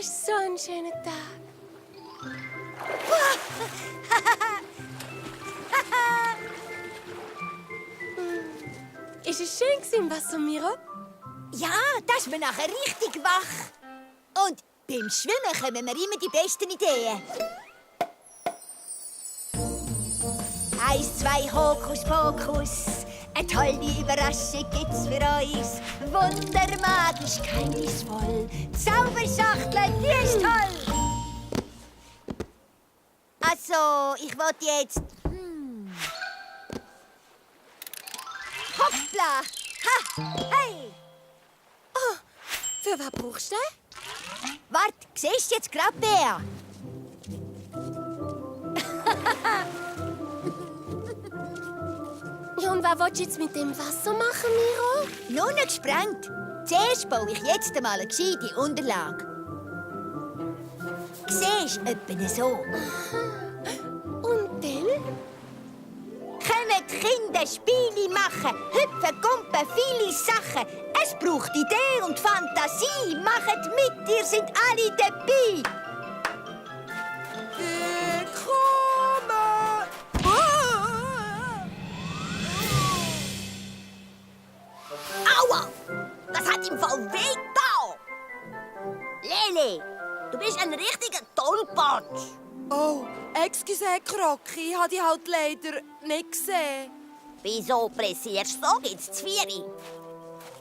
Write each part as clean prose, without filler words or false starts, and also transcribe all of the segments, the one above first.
hast so einen schönen Tag. Ist es schön im Wasser, Miro? Ja, da ist man nachher richtig wach. Und beim Schwimmen kommen mir immer die besten Ideen. 1, 2, Hokus Pokus. Eine tolle Überraschung gibt's für uns. Wundermagisch, geheimnisvoll. Zauberschachtel, die ist toll. Also, ich wollte jetzt... Hoppla! Ha! Hey! Oh, für was brauchst du den? Wart, siehst du jetzt gerade Bär? Ja, und was willst du jetzt mit dem Wasser machen, Miro? Nur noch gesprengt. Zuerst baue ich jetzt einmal eine gescheite Unterlage. Siehst du, etwa so. Und dann? Können die Kinder Spiele machen, hüpfen, gumpen, viele Sachen. Es braucht Idee und Fantasie. Macht mit, ihr sind alle dabei. Willkommen! Aua! Das hat im Fall weh da. Lele, du bist ein richtiger Tollpatsch. Oh, excuse, Krocki, ich habe dich halt leider nicht gesehen. Wieso pressierst du so? Geht's zu vieri?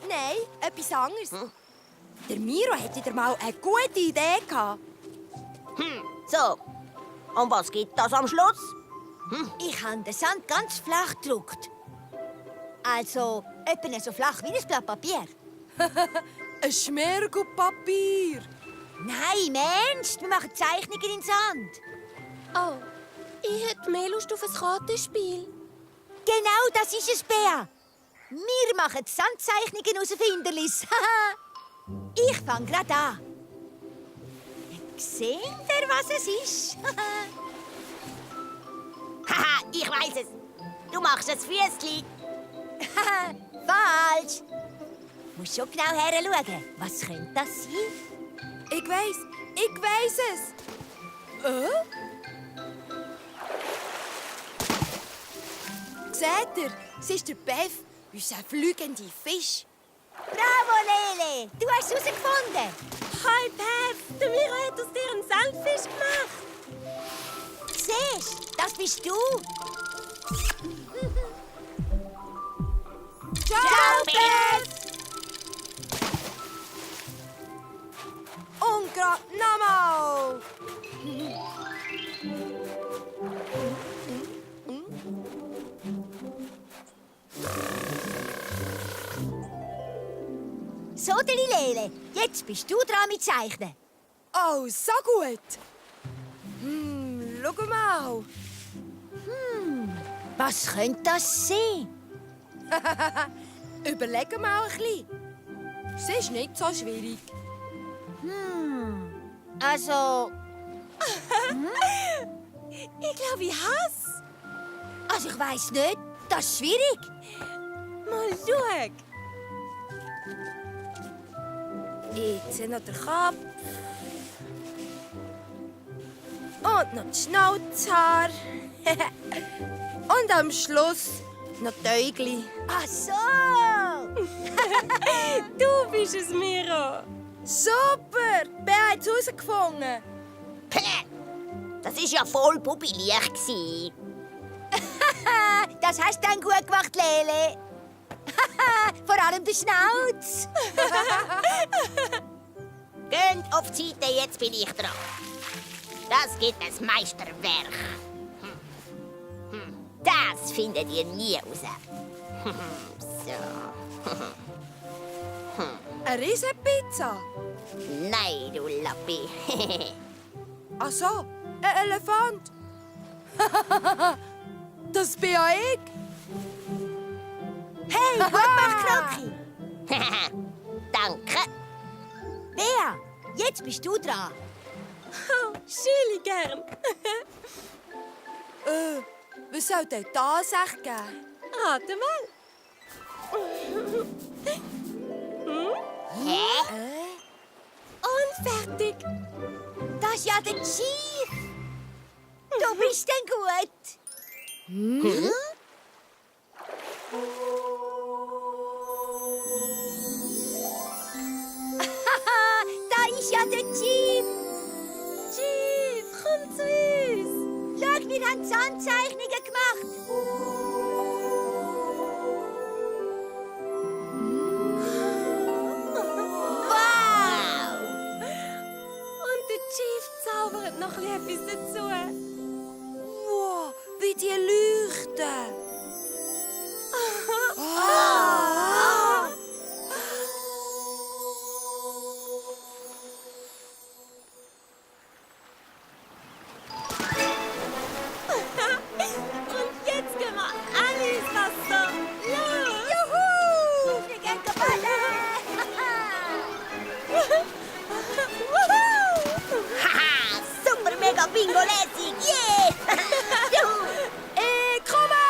Nein, etwas anderes. Der Miro hätte wieder mal eine gute Idee gehabt. So, und was gibt das am Schluss? Ich habe den Sand ganz flach gedruckt. Also, etwa so flach wie ein Blatt Papier. Ein Schmirgelpapier. Nein, Mensch, wir machen Zeichnungen in Sand. Oh, ich hätte mehr Lust auf ein Kartenspiel. Genau, das ist es, Bea. Wir machen Sandzeichnungen aus Finderlis. Ich fange gerade an. Sehen wir, was es ist? Haha, ich weiß es. Du machst ein Füßli. Falsch. Du musst schon genau heranschauen. Was könnte das sein? Ich weiß es. Seht ihr, es ist der Bev, unser fliegender Fisch. Bravo, Lele. Du hast es herausgefunden. Hi, Bev! Der Miro hat aus dir einen Sandfisch gemacht. Siehst du, das bist du. Ciao, Bev! Und grad nochmal. So, Lele, jetzt bist du dran mit Zeichnen. Oh, so gut. Schau mal. Was könnte das sein? Überleg mal ein bisschen. Es ist nicht so schwierig. Also, Ich glaube, ich hasse. also ich weiss nicht. Das ist schwierig. Mal schau. Jetzt noch der Kopf. Und noch das Schnauzhaar. Und am Schluss noch die Äugli. Ach so. Du bist es, Miro. Super! Wer hat es herausgefunden? Päh. Das war ja voll bubiliech. Das hast du dann gut gemacht, Lele. Vor allem der Schnauz. Geht auf die Seite, jetzt bin ich dran. Das gibt ein Meisterwerk. Das findet ihr nie raus. So. Eine Riesenpizza? Nein, du Lappi. Ach so, ein Elefant. Das bin ja ich. Hey, gut gemacht, Krocki. Danke. Bea, jetzt bist du dran. Oh, Schüli gern. Was soll denn das echt geben? Rate mal. Hä? Und fertig. Das ist ja der Chief. Du bist denn gut? Haha, da ist ja der Chief. Chief, komm zu uns. Schau, wir haben Zahnzeichnungen gemacht. Wow! Und der Chief zaubert noch etwas dazu. Wow, wie die leuchten. Und jetzt gehen wir alle ins Wasser. Los! Juhu! Wir gehen Haha! Super mega bingo lässig! Yeah! Juhu! Ich komme!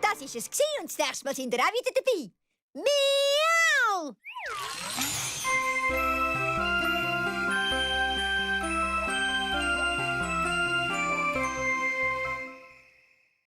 Das ist es gewesen und das nächste Mal sind wir auch wieder dabei. Miau!